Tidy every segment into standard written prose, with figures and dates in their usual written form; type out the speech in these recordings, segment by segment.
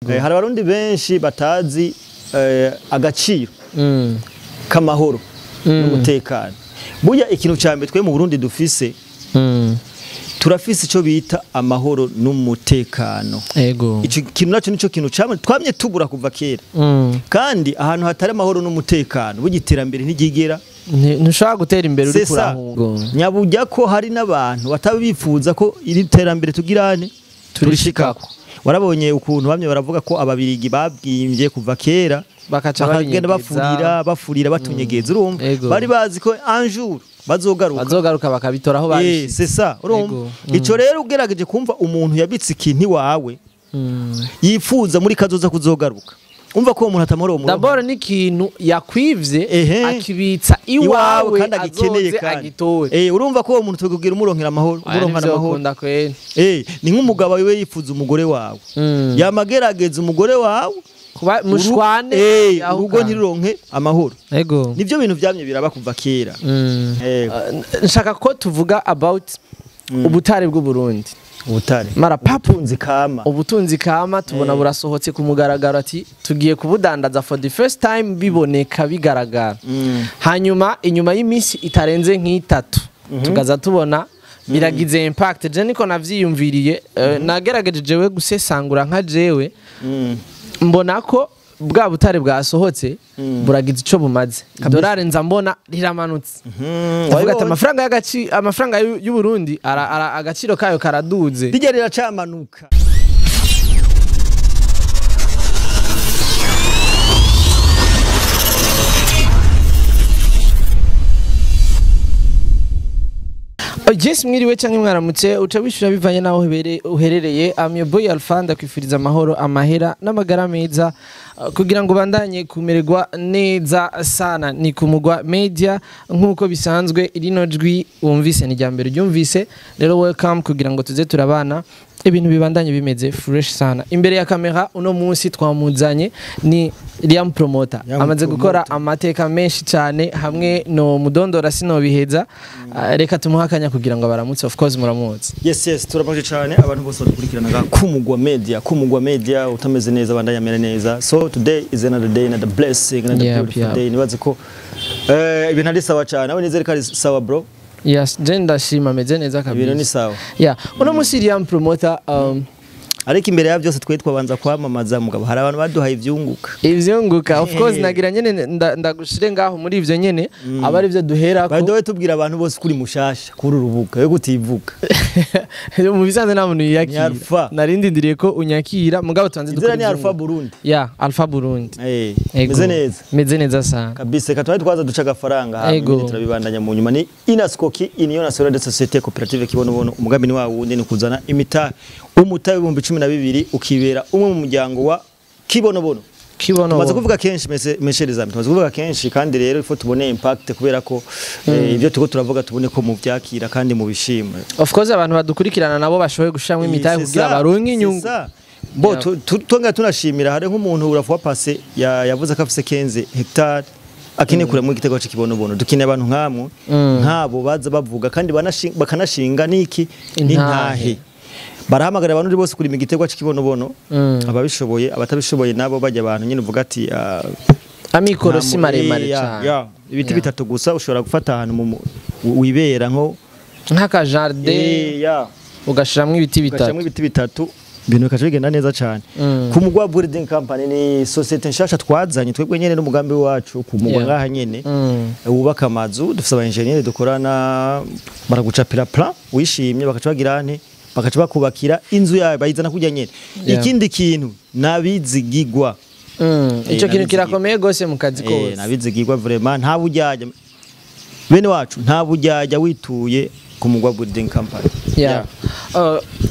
Hari abarundi benshi batazi agaciro k'amahoro n'umutekano. Burya ikintu ca mbere twe mu Burundi dufise, turafise ico bita amahoro n'umutekano. Ico kintu naco nico kintu twamye tubura kuva kera. Kandi ahantu hatari amahoro n'umutekano, burya iterambere ntiryigera. Ntushobora gutera imbere uri kurahunga. Nyabujya ko hari n'abantu batabifuza ko iri terambere tugirane turishikako. Warabonye ukuntu bamwe baravuga ko ababirigi babwimbye kuva kera, bakagenda bafurira batunyegeza, urumva bari bazi ko un jour bazogaruka bakabitora aho babishize. C'est ça, urumva. Ico rero ugerageje kumva umuntu yabitse ikintu iwawe yifuza muri kazoza kuzogaruka, umva ko umuntu atamahoro mu D'abord ni ikintu yakwivye akibitsa iwawe kandi agikeneye kandi urumva ko uwo muntu tukugira umuronkera amahoro, umuronkana amahoro. Ni nk'umugabo wiwe yifuza umugore wawe, yamagerageza umugore wawe kuba mushwane, urugo ntiruronke amahoro. Nivyo bintu vyamye biraba kuva kera. Nshaka ko tuvuga about ubutare bw'u Burundi. Ubutare mara ubutunzi kama, ubutunzi kama tubona burasohotse ku mugaragaro, ati tugiye kubudandaza for the first time biboneka bigaragara. Hanyuma inyuma y'iminsi itarenze nk'itatu tugaza tubona biragize impact. Je niko navyiyumviriye, nagerageje jewe gusesangura nka jewe, mbona ko bwa butare bwasohotse buragize ico bumaze. Dolari nza mbona riramanutse. Ndavuga ati amafaranga y'agaciro, amafaranga y'u Burundi agaciro kayo karaduze, rijya riracamanuka. Jesse mwiriwe canke mwaramutse, uca wishura bivanye naho uherereye. Am your boy Alpha, ndakwifuriza amahoro, amahera n'amagara meza kugira ngo bandanye kumererwa neza sana. Ni kumugwa media nkuko bisanzwe, irino jwi wumvise ni rya mbere ryumvise, rero welcome kugira ngo tuze turabana ibintu bibandanye bimeze fresh sana. Imbere ya kamera uno munsi twamuzanye ni Liam Promoter, amaze gukora amateka menshi cyane hamwe no mudondora sinobiheza. Reka tumuhakanya kugira ngo baramutse. Of course muramutse. Yes, turabanje cyane abantu bose badukurikiranaga kumugwa media, kumugwa media utameze neza bandanya amere neza. So today is another day, another blessing, another beautiful day. Nibaze ko ibintu ari sawa cyane. Aho nizere ko ari sawa bro. Yes, je ndashima meze neza kabisa. Ibintu ni sawa. Yeah, uno munsi Liam Promoter ariko imbere ya byose twe twabanza kwamamaza mugabo hari abantu baduhaye ivyunguka. Ivyunguka of course nagira nyene ndagushire ngaho muri ivyo nyene aba ari byo duhera ko. By the way tubwira abantu bose kuri mushasha kuri urubuga yo gutivuga. Mu bisanzwe nta muntu yiyakira. Narindi ndiriye ko unyakira mugabo tubanze dukora. Ni Alpha Burundi. Yeah, Alpha Burundi. Meze neza. Meze neza sana. Kabisa katwaye twaza duca gafaranga hamwe turabibandanya mu nyuma. Ni Inaskoki Union Nationale de Société Coopérative Kibonobono. Umugambi ni wa wundi ni kuzana imita umutaye 12,000 ukibera umwe mu muryango wa Kibonobono. Kibonobono. Tumaze kuvuga kenshi meshereza, tumaze kuvuga kenshi kandi rero ifo tubone impact kubera ko ibyo tuko turavuga tubone ko mu byakira kandi mu bishima. Of course abantu badukurikirana nabo bashoboye gushiramo imitaye kugira baronke inyungu. Bo tonga tunashimira hari nk'umuntu uravuga passe yavuze ko afise 15 hectare akine kure mu gitego cy'ikibonobono. Dukine abantu nkamwe nkabo baza bavuga kandi bakanashinga niki n'intahe. Barahamagara abantu bose kuri igitego cy'ikibonobono, ababishoboye abatabishoboye nabo bajya abantu nyine uvuga ati amikoro si maremare cyane. Ibiti bitatu gusa ushobora gufata ahantu wibera nko nk'aka jardin ugashiramwo ibiti bitatu, ugashiramwo ibiti bitatu, ibintu bikaca bigenda neza cyane. Ku mugwa Building Company ni societe nshasha twazanye twebwe nyene n'umugambi wacu ku mugwa ngaha nyene wubaka amazu. Dufise aba engineer dukorana, baragucapira plan wishimye bakaca bagira nte bakaca bakubakira inzu yawe bayizana kujya nyene. Ikindi kintu nabizigigwa. Ico kintu kirakomeye gose mu kazi kose. Nabizigigwa vraiment nta bujyajya bene wacu, nta bujyajya wituye ku mugwa Building Company.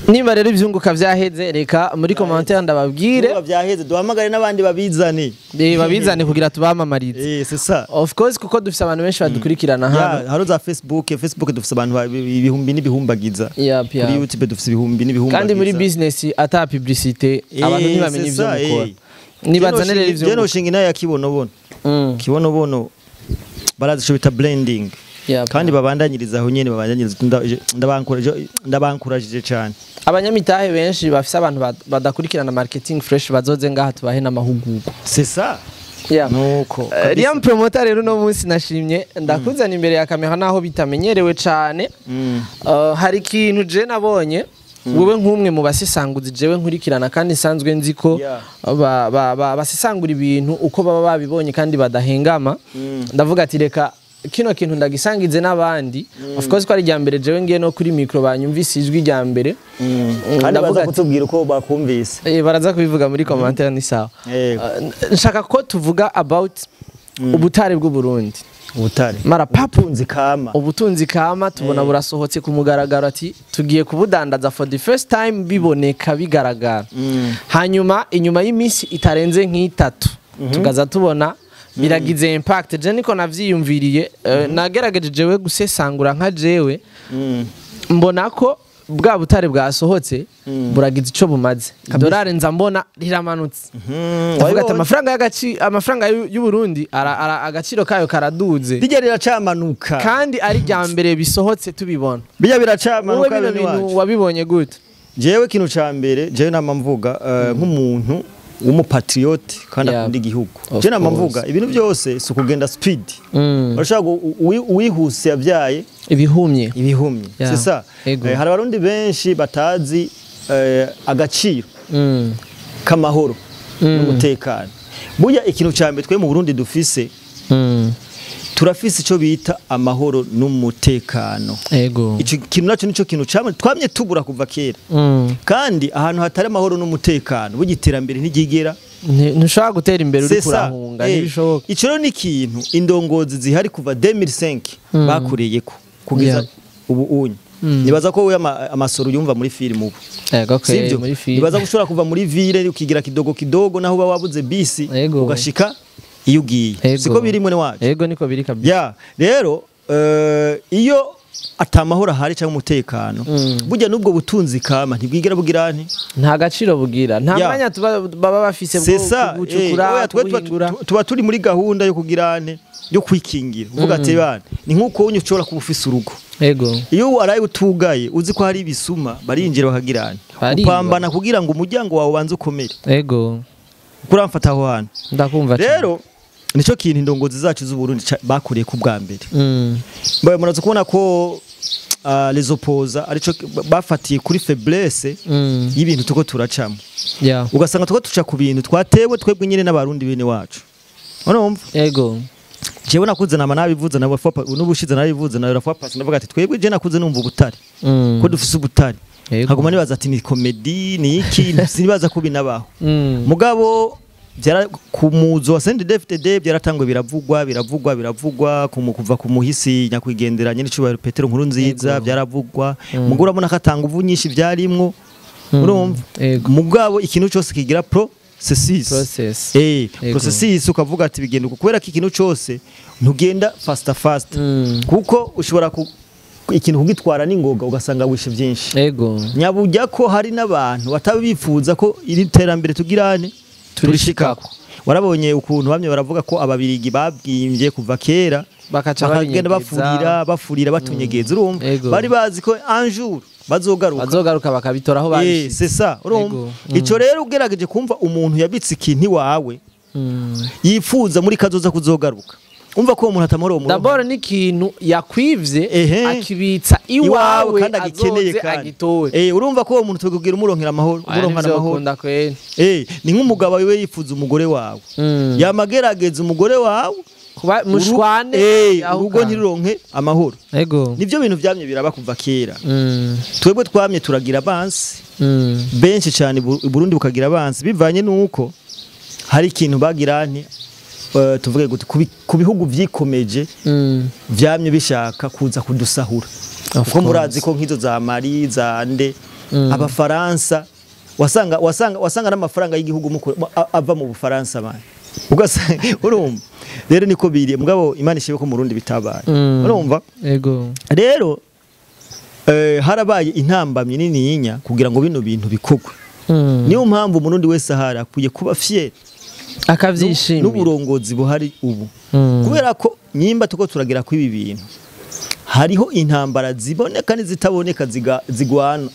Niba rero ivyunguka vyaheze reka muri commentaire ndababwire vyaheze, duhamagare n'abandi babizane. Babizane kugira tubamamarize. C'est ça. Of course kuko dufise abantu benshi badukurikirana hano. Haro za Facebook dufise abantu ibihumbi n'ibihumbagiza. Kuri YouTube dufise ibihumbi n'ibihumbagiza. Kandi muri business ata publicité abantu ntibamenye ivyo mukora. Nibazane rero ivyo. Je no shinga inaye ya Kibonobono. Kibonobono barazi ico bita blending. Kandi babandanyiriza aho nyene, babandanyiriza, ndabankurajije cyane. Abanyamitahe benshi bafise abantu badakurikirana marketing fresh, bazoze ngaha tubahe n'amahugurwa. C'est ça. Nuko Liam Promoter rero, uno munsi nashimye ndakuzana imbere ya kamera naho bitamenyerewe cane. Hari ikintu je nabonye, wewe nk'umwe mu basesanguzi jewe nkurikirana kandi nsanzwe nzi ko basesangura ibintu uko baba babibonye kandi badahengama. Ndavuga ati reka kino kintu ndagisangize n'abandi. Of course ko ari irya mbere jewe ngiye no kuri micro, banyumvise ijwi rya mbere. Kandi Ndavuga baza ati- kutubwira uko bakumvise. Baraza kubivuga muri commentaire, ni sawa. Yego. Nshaka ko tuvuga about ubutare bw'u Burundi. Ubutare. Mara papu. Ubutunzi kama. Ubutunzi kama tubona burasohotse ku mugaragaro, ati tugiye kubudandaza for the first time, biboneka bigaragara. Hanyuma inyuma y'iminsi itarenze nk'itatu tugaza tubona biragize impact. Je niko navyiyumviriye, nagerageje jewe gusesangura nka jewe, mbona ko bwa butare bwasohotse buragize ico bumaze, idolari nza mbona riramanutse. Ndavuga ati Wabibonye? amafaranga y'agaci, amafaranga y'u Burundi agaciro kayo karaduze. Bijya riracamanuka. Kandi ari rya mbere bisohotse tubibona. Bijya Wowe biracamanuka. bino Bene bintu wacu. wabibonye gute? Jewe ikintu ca mbere jewe nama mvuga, nk'umuntu w'umupatriote kandi akunda igihugu, Of jewe nama course. mvuga ibintu byose si ukugenda speed. Urashobora uwihuse yabyaye ibihumye. Ibihumye. C'est ça. Ego. Hari abarundi benshi batazi agaciro k'amahoro n'umutekano. Burya ikintu ca mbere twe mu Burundi dufise, turafise ico bita amahoro n'umutekano. Ico kintu naco nico kintu twamye tubura kuva kera. Kandi ahantu hatari amahoro n'umutekano, burya iterambere ntiryigera. Ntushobora gutera imbere uri C'est ça. kurahunga, ntibishoboka. Ico rero ni ikintu indongozi zihari kuva 2005 bakoreyeko kugeza ubu unye. Nibaza ko wewe amasoro yumva muri film ubu. Ego kwe. Sivyo? Muri film. Nibaza ko ushobora kuva muri ville ukigira kidogo kidogo, naho uba wabuze bisi, ugashika iyo ugiye. Siko biri, mwene wacu? Ego, niko biri kabisa. Ya, rero iyo atamahoro ahari cyangwa umutekano, burya n'ubwo butunzi kama ntibwigera bugira nti Nta gaciro bugira, nta mwanya baba bafise bwo C'est ça. kubucukura, Oya, twe kubuhingura. tuba turi muri gahunda yo kugira nte, yo kwikingira. Uvuga ati bana, ni nk'uko unye ushobora kuba ufise urugo, iyo waraye utugaye uzi ko hari ibisuma barinjira bakagira nte, Bariba. upambana kugira ngo umuryango wawe ubanze ukomere. Kuramfata aho hantu? Ndakumva cane. Rero nicyo kintu indongozi zacu z'u Burundi bakoreye ku bwa mbere. Mbaye muraza kubona ko les opposants arico bafatiye kuri faiblesse y'ibintu tuko turacamo, ugasanga tuko tuca ku bintu twatewe twebwe nyine n'abarundi bene wacu, urumva? Ego. Jewe nakuze nama nabivuze na n'ubushize nabivuze na rafa pass, ndavuga ati twebwe, je nakuze numva ubutare, ko dufise ubutare, nkaguma nibaza ati ni comedy, ni iki, sinibaza ko binabaho. Mugabo byara ku muzo wa CNDD-FDD byaratangwe, biravugwa, biravugwa, biravugwa kuva ku muhisi nyakwigendera nyine cyubahiro Petero Nkuru Nziza. Byaravugwa, mugabo urabona ko atanga uvu nyinshi byarimwo, urumva? Ego. Mugabo ikintu cyose kigira processus. Process. Processus, ukavuga ati bigenda uko, kubera ko ikintu cyose ntugenda fast fast, kuko ushobora ikintu kugitwara n'ingoga ugasanga wishe byinshi. Nyabujya ko hari n'abantu bataba bifuza ko iri terambere tugirane turishikako. Warabonye ukuntu bamwe baravuga ko ababirigi babwimbye kuva kera, bakaca bakagenda babinyegeza. Bafurira, bafurira, batunyegeza, urumva? Ego. Bari bazi ko un jour bazogaruka. Bazogaruka bakabitora aho babishize. C'est ça, urumva? Ego. Ico rero ugerageje kumva umuntu yabitse ikintu iwawe, yifuza muri kazoza kuzogaruka, umva ko uwo muntu atamahoro uwo D'abord ni ikintu yakwivye, akibitsa iwawe iwawe, kandi agikeneye azoze kandi agitore. Urumva ko uwo muntu tukugira umuronkera amahoro, Aya umuronkana amahoro. ntivyokunda kweri. Ni nk'umugabo wiwe yifuza umugore wawe, yamagerageza umugore wawe Kuba mushwane, urugo yahukana. ntiruronke amahoro. Nivyo bintu vyamye biraba kuva kera. Twebwe twamye turagira abansi benshi cyane, Burundi bukagira abansi bivanye nuko hari ikintu bagira nti tuvuge gute, ku bihugu vyikomeje vyamye bishaka kuza kudusahura, Of kuko murazi course. ko nk'izo za Mali, za nde, abafaransa wasanga n'amafaranga y'igihugu ava mu Bufaransa bana, ugasanga, urumva rero niko biri. Mugabo Imana ishibe ko mu Burundi bitabaye. Urumva? Ego. Rero harabaye intambamyi nininya kugira ngo bino bintu bikorwe. Niyo mpamvu umurundi wese ahari akwiye kuba fier akavyishimira n'uburongozi buhari ubu, kubera ko nyimba tuko turagira ko ibi bintu Hariho intambara ziboneka n'izitaboneka zigwana,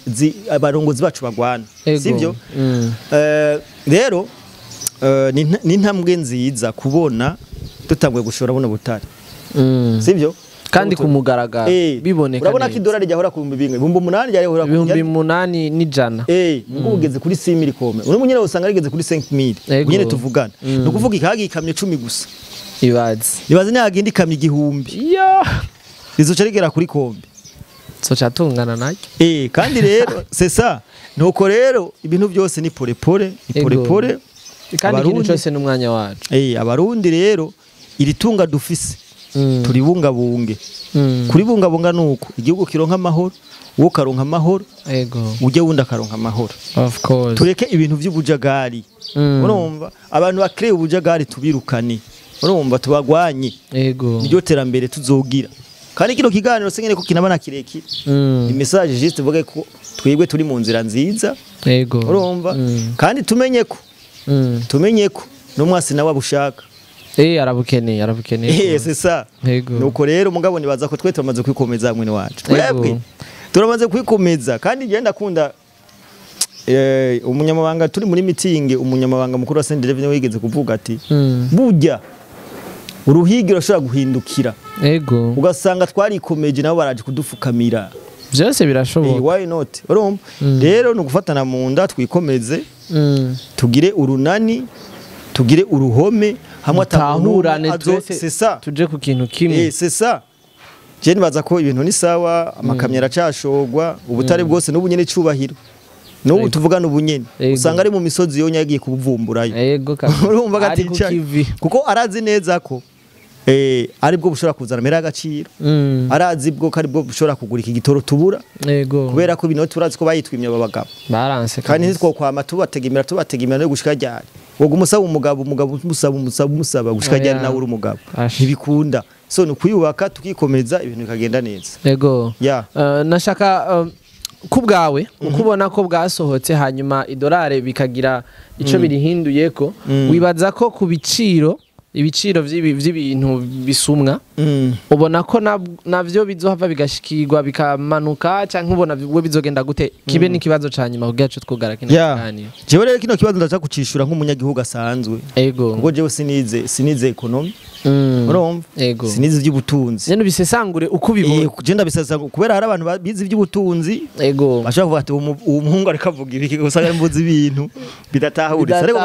abarongozi bacu bagwana, sivyo? Rero ni intambwe nziza kubona dutanguye gushora buno butare, sivyo? Kandi ku mugaragaro biboneka. Urabona ko idolari ryahora ku 8000 ryahora ku 8100. Ngo ugeze kuri 6000 kome. Uno munyene usanga rigeze kuri 5000. Nyene tuvugana. Ni ukuvuga ikagi ikamyo 10 gusa. Ibaze. Ibaze nagenda ikamyo 1000. Yo. Izoca rigera kuri kombe. Zoca tungana nacyo. Kandi rero c'est ça. Nuko rero ibintu byose ni pole pole, ni pole pole. Kandi ikintu cyose n'umwanya wacu. Abarundi rero iri tunga dufise. Turibungabunge. Kuribungabunga nuko igihugu kironka amahoro, wowe karonka amahoro, ego ujye wundi akaronka amahoro. Of course. Tureke ibintu by'ubujagari. Urumva abantu bakreye ubujagari tubirukane. Urumva tubagwanye. Ego. Niryo terambere tuzogira. Kandi kino kiganiro sengene ko kinabana kirekire. Ni message juste vuge ko twebwe turi mu nzira nziza. Ego. Urumva kandi tumenye ko. Tumenye ko n'umwasi nawe abushaka. Arabukeneye, arabukeneye. C'est ça. Nuko rero mugabo nibaza ko twe turamaze kwikomeza mwene wacu. Twebwe turamaze kwikomeza kandi genda kunda umunyamabanga turi muri meeting, umunyamabanga mukuru wa CNDD wigeze kuvuga ati burya uruhigi rashobora guhindukira. Ego. Ugasanga twarikomeje nabo baraje kudufukamira. Byose birashoboka. Why not? Urumva? Rero no gufatana mu nda twikomeze. Tugire urunani, tugire uruhome hamwe atahurane twese tuje ku kintu kimwe. C'est ça. Je nibaza ko ibintu ni sawa, amakamyo aracashogwa, ubutare bwose n'ubu nyene cubahiro. N'ubu tuvugana ubu nyene usanga ari mu misozi yo nyagiye kubuvumburayo. Yego kabisa. Urumva gatica kuko arazi neza ko ari bwo bushobora kuzana mera agaciro. Arazi bwo ko ari bwo bushobora kugura iki gitoro tubura. Yego. Kubera ko ibintu turazi ko bayitwimye aba bagabo. Baranse. Kandi ntitwokwama tubategemera no gushika ryari. Wogo umusaba umugabo, umugabo umusaba gushika ryari nawe uri umugabo. Ntibikunda. So ni kuyubaka tukikomeza ibintu bikagenda neza. Yego. Nashaka kubwawe ukubona ko bwasohotse hanyuma idolari bikagira ico birihinduye ko wibaza ko ku biciro ibiciro by'ibintu bisumwa ubona ko navyo bizohava bigashikirwa bikamanuka canke ubona we bizogenda gute kibe n'ikibazo ca nyuma kugira cyo twugara kino kiganiro. Jewe rero kino kibazo ndaca kucishura nk'umunyagihugu asanzwe. Ego. Kuko jewe sinize economy. Urumva? Sinize iby'ubutunzi. Nyene bisesangure uko ubibona. Je ndabisesangura kubera hari abantu bize iby'ubutunzi. Ego. Bashaka kuvuga ati uwo muhungu ariko avuga ibi usanga mbuzi ibintu bidatahuritse. Ariko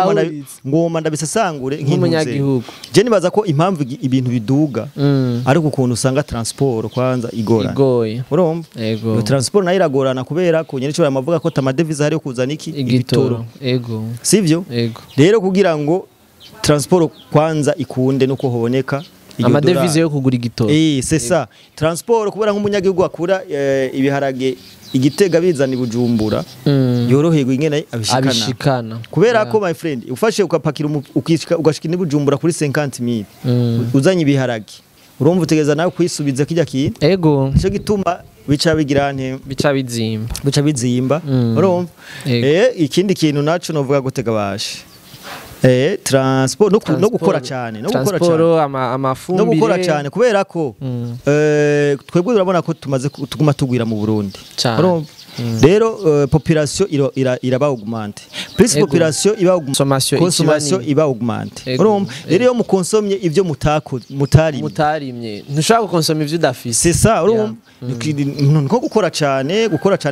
ngoma ndabisesangure nk'umunyagihugu. Je nibaza ko impamvu ibintu biduga ariko ukuntu usanga transport kwanza igorana. Igoye. Urumva? Ego. Transport nayo iragorana kubera ko nyene cyo amavuga ko tamadevize hari kuzana iki igitoro. Ego. Sivyo? Ego. Rero kugira ngo transport kwanza ikunde nuko hoboneka amadevize yo kugura igitoro. C'est ça. Transport kubera nk'umunyagihugu akura ibiharage igitega bizana ibujumbura yoroherwa ingene abishikana. Kubera ko my friend ufashe ukapakira ugashika n'ibujumbura kuri 50000 uzanye ibiharage urumva utegeza nawe kwisubiza kijya kintu. Ego. Cyo gituma bica bigira nte bica bizimba. Bica bizimba. Urumva? Ikindi kintu naco novuga gutega bashe. Transport no gukora cyane, no gukora cyane, amafumbire no gukora cyane kubera ko twebwe urabona ko tumaze tuguma tugwira mu Burundi. Urumva? Rero population iraba augmente. Plus population iba augmente, consommation iba augmente. Urumva? Rero iyo mukonsomye ivyo mutarimye ntushobora gukonsoma ivyo udafise. C'est ça, urumva? Nko gukora cyane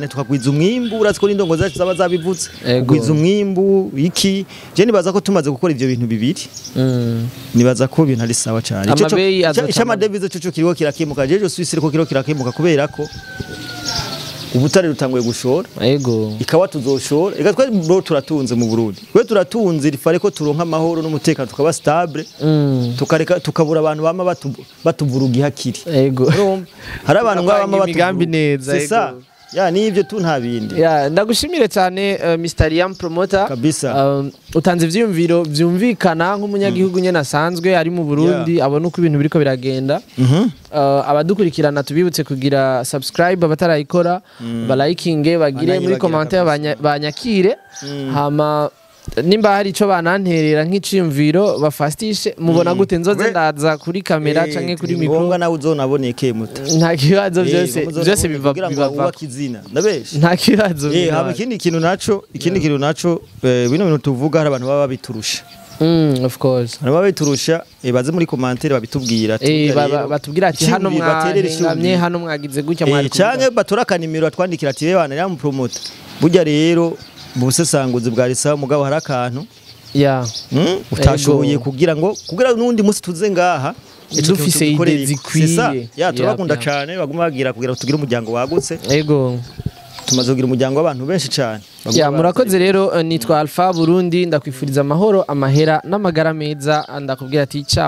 tukagwiza umwimbu, urazi ko n'indongo zacu zaba zabivutse. Kugwiza umwimbu iki je nibaza ko tumaze gukora ivyo bintu bibiri. Nibaza ko ibintu ari sawa cyane. Ico amadevize cyo kiriho kirakemuka. Jeje Suisse riko kiriho kirakemuka kubera ko ubutare rutanguye gushora. Ego. Ikawa tuzoshora. Ega twe bro turatunze mu Burundi. Twe turatunze rifare ko turonka amahoro n'umutekano tukaba stable. Tukareka tukabura abantu bama batuvuruga ihakiri. Ego. Hari abantu ngaba bama imigambi neza. C'est ça. Ya nivyo tu nta bindi. Ya ndagushimire cyane Mr. Liam Promoter. Kabisa. Utanze ivyumviro vyumvikana nk'umunyagihugu nyene asanzwe ari mu Burundi abona uko ibintu biriko biragenda. Abadukurikirana tubibutse kugira subscribe abatarayikora, balikinge bagire muri commentaire banyakire. Hama Nimba hari ico bananterera nk'iciyumviro, bafastishe. Mubona gute, nzoze ndaza kuri kamera canke kuri Ni mikro? Ngombwa nawe uzonaboneke muta. Nta kibazo, byose Ngombwa byose uzonaboneke biva kugira ngo biva wubake izina, ndabesha? Nta kibazo. Haba ikindi kintu naco, bino bintu tuvuga, hari abantu baba babiturusha. Of course. Hari ababa babiturusha, baze muri commentaire babitubwira. Batubwira ati hano Icyumviro, baterere mwahengamye, icyumviro. hano mwagize gutya, mwari Canke batora akanimero batwandikira ati: "Bana ya mupromota, burya rero mu busesanguzi bwa risa, mugabo hari akantu utashoboye kugira ngo kugira n'undi munsi tuze ngaha ico kintu Dufise tugikorere." idée zikwiye. C'est ça. Ya, turabakunda cane, baguma bagira kugira ngo tugire umuryango wagutse. Tumaze kugira umuryango w'abantu benshi cane. Baguma Ya, murakoze rero. Nitwa Alpha Burundi, ndakwifuriza amahoro, amahera n'amagara meza, ndakubwira ati ciao.